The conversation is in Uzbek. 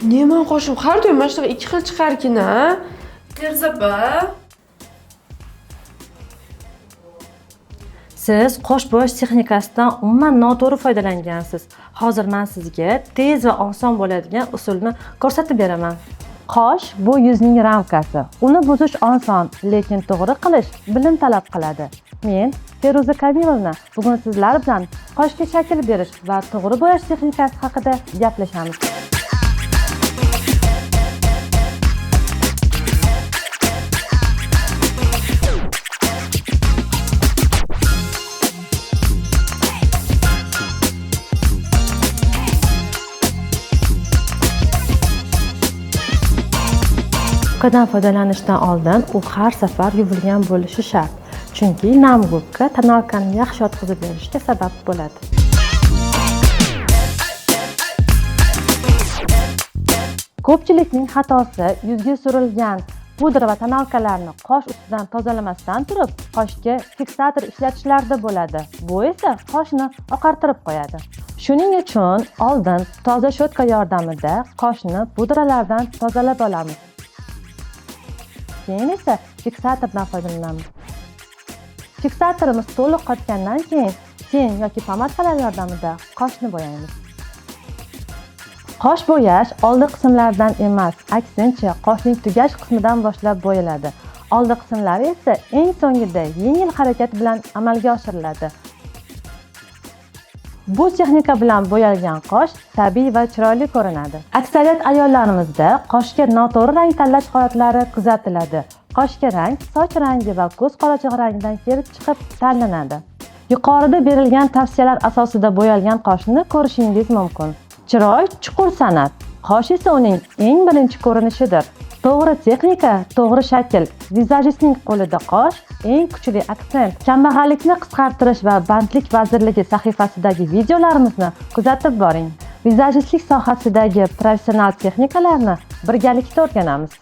Nima qoshim har doim mana shunaqa ikki xil chiqarkin a? Feruza. Siz qosh bo'yash texnikasidan umuman noto'g'ri foydalangansiz. Hozir men sizga tez va oson bo'ladigan usulni ko'rsatib beraman. Qosh bu yuzning ramkasi. Uni buzish oson, lekin to'g'ri qilish bilim talab qiladi. Men Feruza Kamilovna bugun sizlar bilan qoshga shakl berish va to'g'ri bo'yash texnikasi haqida gaplashamiz. Gubkadan foydalanishdan oldin u har safar yuvilgan bo'lishi shart. Chunki nam gubka tonalkani yaxshi yotqizib berishga sabab bo'ladi. Ko'pchilikning xatosi yuzga surilgan pudra va tonalkalarni qosh ustidan tozalamasdan turib, qoshga fiksator ishlatishlarda bo'ladi. Bu esa qoshni oqartirib qo'yadi. Shuning uchun oldin toza shotka yordamida qoshni pudralardan tozalab olamiz. Keyin esa fiksatordan foydalanamiz. Fiksatorimiz to'liq qotgandan keyin ten yoki pomadkalar yordamida qoshni bo'yaymiz. Qosh bo'yash oldi qismlardan emas, aksincha qoshning tugash qismidan boshlab bo'yaladi. Oldi qismlari esa eng so'ngida yengil harakat bilan amalga oshiriladi. Bu texnika bilan bo'yalgan qosh tabiiy va chiroyli ko'rinadi. Aksariyat ayollarimizda qoshga noto'g'ri rang tanlash holatlari kuzatiladi. Qoshga rang soch rangi va ko'z qorachig'i rangidan kelib chiqib tanlanadi. Yuqorida berilgan tavsiyalar asosida bo'yalgan qoshni ko'rishingiz mumkin. Chiroy chuqur san'at, qosh esa uning eng birinchi ko'rinishidir. To'g'ri texnika, to'g'ri shakl. Vizajistning qo'lida qosh eng kuchli aksent. Kambag'allikni qisqartirish va bandlik vazirligi sahifasidagi videolarimizni kuzatib boring. Vizajistlik sohasidagi professional texnikalarni birgalikda o'rganamiz.